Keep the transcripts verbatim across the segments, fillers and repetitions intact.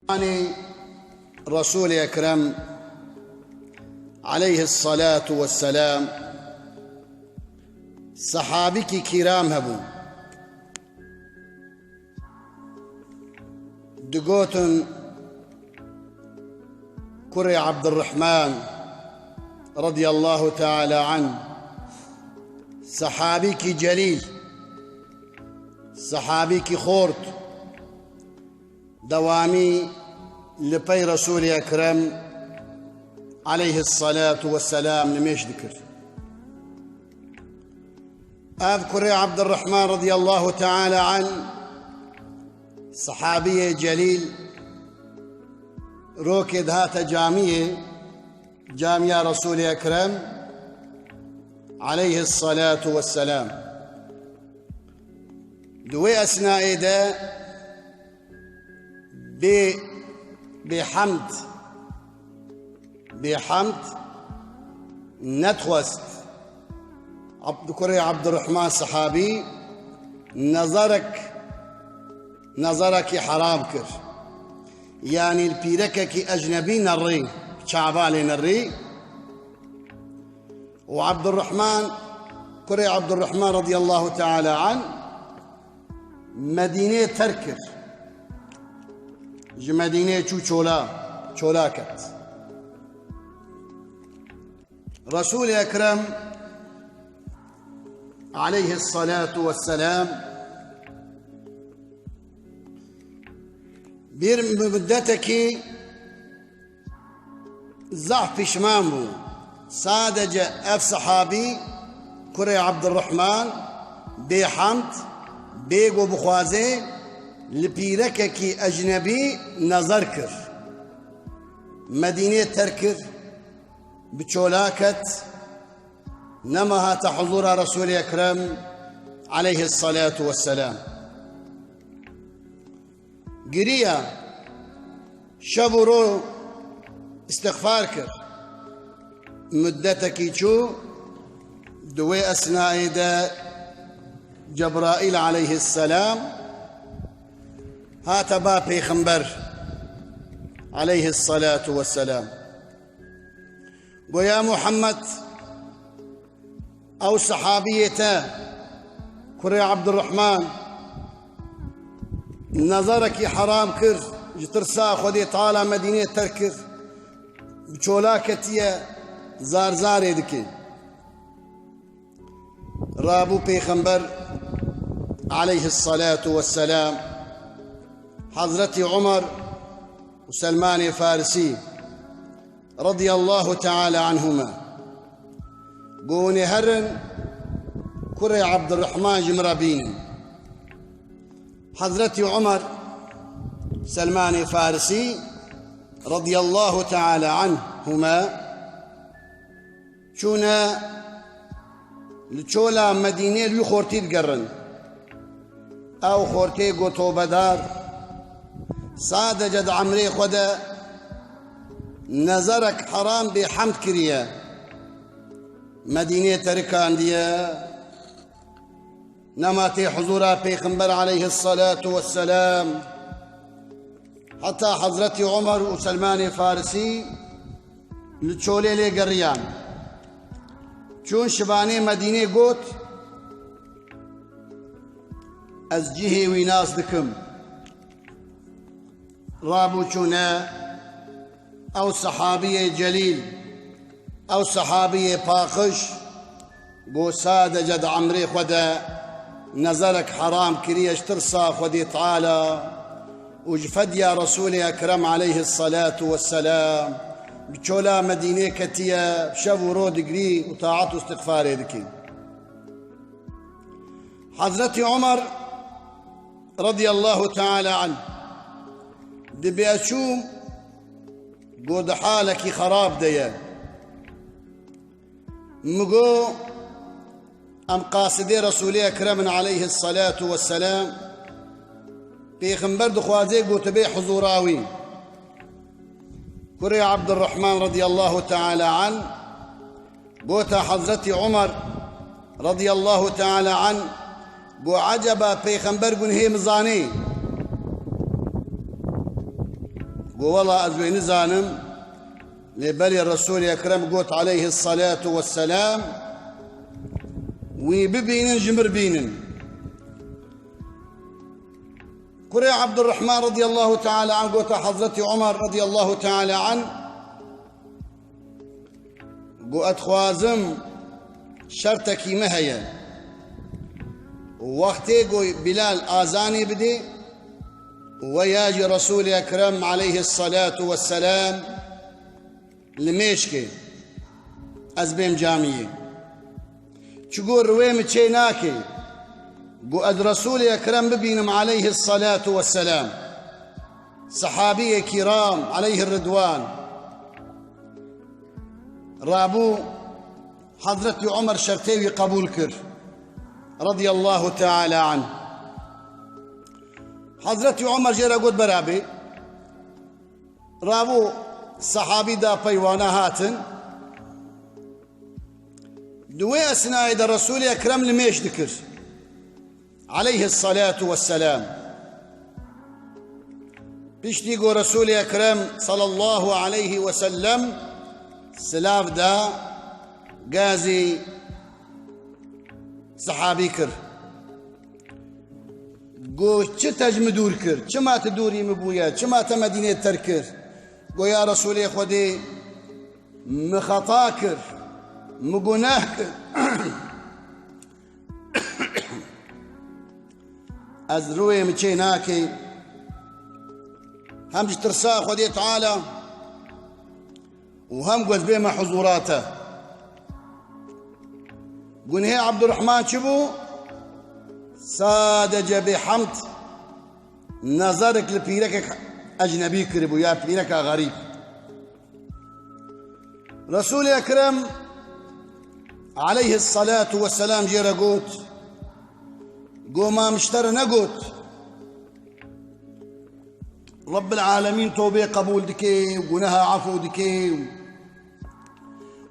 Anî Resûlê Ekrem aleyhissalatu vesselam, sehabîkî kîram hebûn. Digotin kurê Ebdirrehman radiyallahu teala anh, sehabîkî celîl, sehabîkî xort, dewamî li pey Resûlê Ekrem aleyhissalatu vesselam nimêj dikir. Ev kurê Ebdirrehman radiyallahu teala anh, sehabiyê celîl, rokê dihate camiyê, camiya Resûlê Ekrem aleyhissalatu vesselam. Di wê esnayê de bê, bê hemd, bê hemd nedixwest. Abd-, kurê Ebdirrehman sehabî nezarek, nezarekî heram kir. Yanî li pîrekekî ecnebî nerî, çavalê nerî. Û Ebdirrehman, kurê Ebdirrehman radiyallahu teala anh, Medînê terk kir. Ji Medînê çû çola, çola ket. Resûlê Ekrem aleyhissalatu vesselam bir müddetekî zehf pişman bû. Sadece ev sehabî, kurê Ebdirrehman, bê hemd, bê ku bixwaze, li pîrekekî ecnebî nezar kir. Medînê terk kir, bi çola ket, nema hate huzûra Resûlê Ekrem aleyhissalatu vesselam. Giriya, şev û roj îstixfar kir. Muddetekî çû, di wê esnayê de Cebraîl aleyhisselam hate ba Pêxember aleyhissalatu vesselam. Go, ya Muhammed, ew sehabiyê te, kurê Ebdirrehman, nezarekî heram kir, ji tirsa Xwedê Teala Medînê terk kir, bi çola ketiye, zar zarê dike. Rabû Pêxember aleyhissalatu vesselam, Hezretî Umer û Selmanê Farisî radiyallahu teala anhuma. Go, hûn ê herin, kurê Ebdirrehman ji min re bînin. Hezretî Umer, Selmanê Farisî radiyallahu teala anhuma çûne li çola Medînê li wî xortî digerin. Ew xortê go, tobedar, sadece di emrê xwe de nezarek heram bê hemd kiriye. Medînê terikandiye, nema tê huzûra Pêxember aleyhissalatu vesselam. Heta Hezretî Umer û Selmanê Farisî li çolê lê geriyan. Çûn şivanê Medînê, got, ez cihê wî nas dikim. Rabû çûne, ew sehabiyê celîl, ew sehabiyê paqij, go, sadece di emrê xwe de nezarek heram kiriye ji tirsa Xwedê Teala û ji fedya Resûlê Ekrem aleyhissalatu vesselam, bi çola Medînê ketiye, şev û roj digrî û taet û îstixfarê dike. Hezretî Umer radiyallahu teala anh, dibê ez çûm, go, di halekî xerab de ye. Min go, em qasidê Resûlê Ekrem in aleyhissalatu vesselam. Pêxember dixwaze, go, tu bê huzûra wî. Kurê Ebdirrehman radiyallahu teala anh, gota Hezretî Umer radiyallahu teala anh, go, eceba Pêxember gunhê min zanê? Got, wela ez wê nizanim, lê belê Resûlê Ekrem got aleyhissalatu vesselam, wî bibînin, ji mir bînin. Kurê Abdurrahman radiyallahu teala anh gote Hazreti Umar radiyallahu teala anh, got, ez dixwazim şertekî me heye. Wextê ku Bilal azanê bidê, we ya jî Resûlê Ekrem aleyhissalatu vesselam li mêj ke, ez bêm camiyê. Çi got, riwê min çê nake ku ez Resûlê Ekrem bibînim aleyhissalatu vesselam. Sehabiyê kiram aleyhir ridwan rabû, Hazreti Umar şertê wî qebûl kir radiyallahu teala anh. Hazreti Umar jê re got, berabê. Rabû, sehabî da pey wana hatin. Di wê esnayê de Resûlê Ekrem li mêj dikir aleyhissalatu vesselam. Piştî ku Resûlê Ekrem sallallahu aleyhi ve sellem silav da, gazî sehabî kir. Got, çi te ji min dûr kir? Çima tu dûrî min bûye? Çima te Medînê terk kir? Got, ya Resûlê Xwedê, min xeta kir, min guneh kir. Ez rûyê min çê nake. Hem ji tirsa Xwedê Teala û hem ku ez bême huzûra te. Gunhê Abdurrahman çi bû? Sadece bê hemd nezerek li pîrekek ecnebî kiribû ya pîreka xerîb. Resûlê Ekrem aleyhissalatu vesselam jê re got, got, ma min ji te re negot Rabbil Alemîn tobê qebûl dike û guneha efû dike?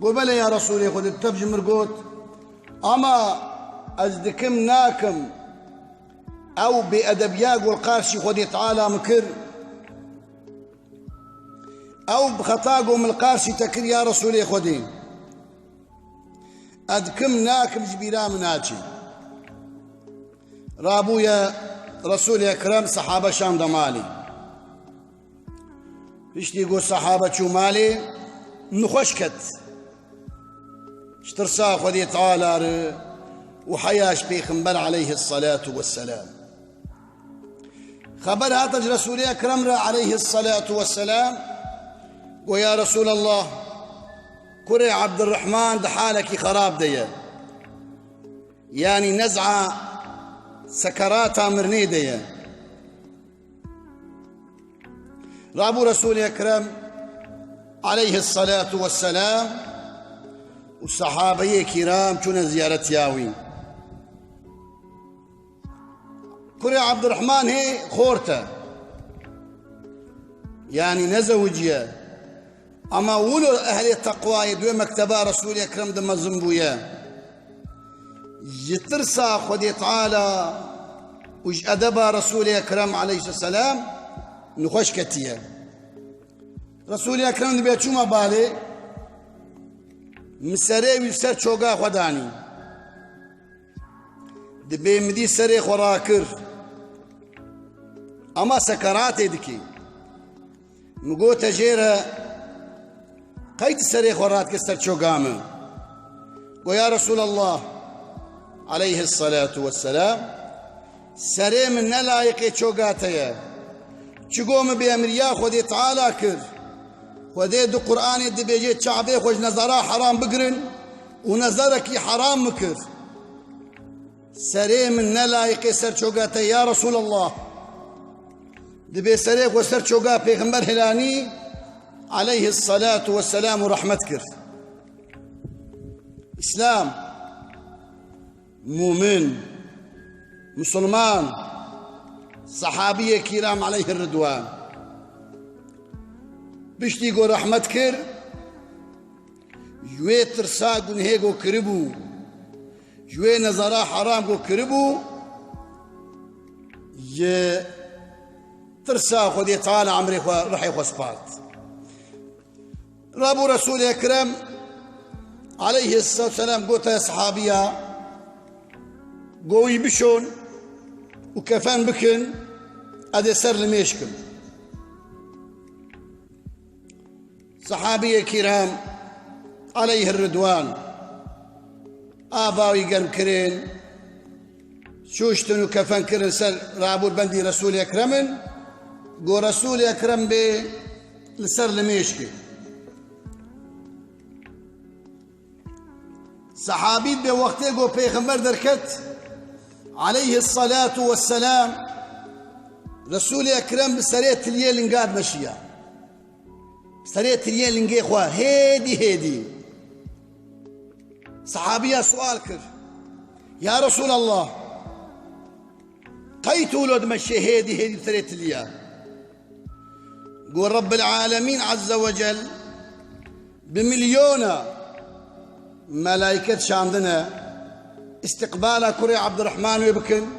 Got, belê ya Resûlê Xwedê, tu tev ji min got, ama ez dikim nakim ew bêedebiya ku li qarşî Xwedê Teala min kir, ew xeta ku min li qarşî te kir ya Resûlê Xwedê, ez dikim nakim, ji bîra min naçe. Rabûye Resûlê Ekrem, sehabe şande malê. Piştî ku sehabe çû malê, nixweş ket. Ji tirsa Xwedê Teala re û heya ji Pêxember aleyhissalatu vesselam. Xeber hate ji Resûlê Ekrem re aleyhissalatu vesselam, got, ya Resûlallah, kurê Abdurrahman di halekî xerab de ye. Yanî nez'a sekerata mirinê de ye. Rabû Resûlê Ekrem aleyhissalatu vesselam û sehabeyê kiram çûne ziyaretiya wî. Kurê Abdurrahman hê xort e. Yanî nezewiciye. Ama wilo ehlê teqwayê di wê mekteba Resûlê Ekrem de mezin bûye. Ji tirsa Xwedê Teala û ji edeba Resûlê Ekrem aleyhisselam nixweş ketiye. Resûlê Ekrem dibê çûma balê, min serê wî ser çoga xwe danî. Dibê min dî serê xwe rakir. Ama sekeratê dikê. Min gote jê re, qey tu serê xwe radikî ser çoga min? Go, ya Resûlallah, aleyhissalatu vesselam, serê min ne layiqê çoga te ye. Çi go min bêemriya Xwedê Teala kir. Xwedê di Qur'anê dibêje çavê xwe ji nezara heram bigirin û nezarekî heram min kir. Serê min ne layiqê ser çoga te, ya Resûlallah. Dibê serê xwe ser çoga Pêxember hilanî, aleyhissalatu vesselam, û rehmet kir. Îslam, mûmin, misilman, sehabiyê kîram aleyhir ridwan. Piştî ku rehmet kir, ji wê tirsa gunhê ku kiribû, ji wê nezara heram ku kiribû, ji Tirsa Xwedê Teala emrê xwe, ruhê xwe spart. Rabû Resûlê Ekrem aleyhisselatu vesselam gote sahabiya, go wî bişon û kefen bikin, ez ê ser limêj kim. Sahabiyê kiram aleyhir ridwan, ava wî germ kirin, şûştin û kefen kirin ser rabûr bendî Resûlê Ekrem in, go Resûlê Ekrem bê li ser limêj kê. Sahabî bê wextê go Pêxember derket, aleyhisselatu vesselam, Resûlê Ekrem bi serê tiliyê linga dimeşiya. Serê tiliyê lingê xwe hêdî hêdî. Sahabiya sual kir, Ya Resûlallah, qey tu lo dimeşê hêdî hêdî bi serê tiliya? Got, Rabbil Alemîn Azze ve Cel bi milyona melayket şandine, istiqbala kurê Abdurrahman wê bikin.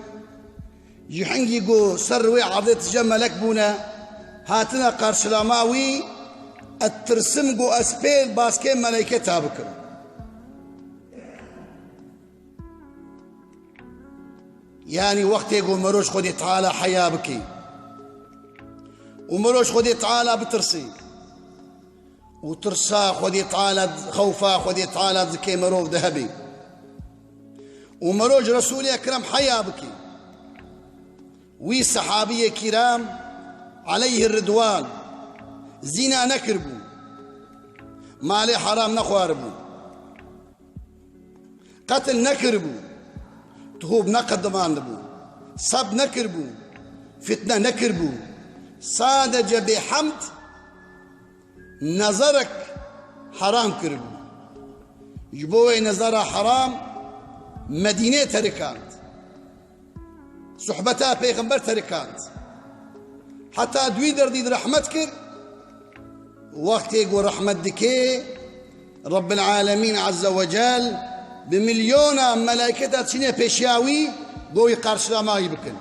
Ji hingî ku ser wê erdê tije melek bûne, hatine qarşilama wî, ez tirsim ku ez pêl baskê meleyketa bikim. Yanî wextê ku mero ji Xwedê Teala heya bikî û mero ji Xwedê Teala bitirsî, û tirsa Xwedê Teala, xewfa Xwedê Teala dikê merov de hebî. Û mero ji Resûlê Ekrem heya bikî. Wî sehabiyê kiram aleyhi ridwan zîna nekiribû. Malê heram nexwaribû. Qetil nekiribû. Tuhûb neqedimandibû. Seb nekiribû. Fitne nekiribû. Sadece bêhemd nezerek heram kiribû. Ji bo wê nezera heram Medînê terikand. Sohbeta Pêxember terikand. Heta di wî derdî de rehmet kir. Wextê ku rehmet dike, Rabbil Alemîn Azze ve Cel bi milyona melayketa çîne pêşiya wî, ku wî qarşilama wî bikin.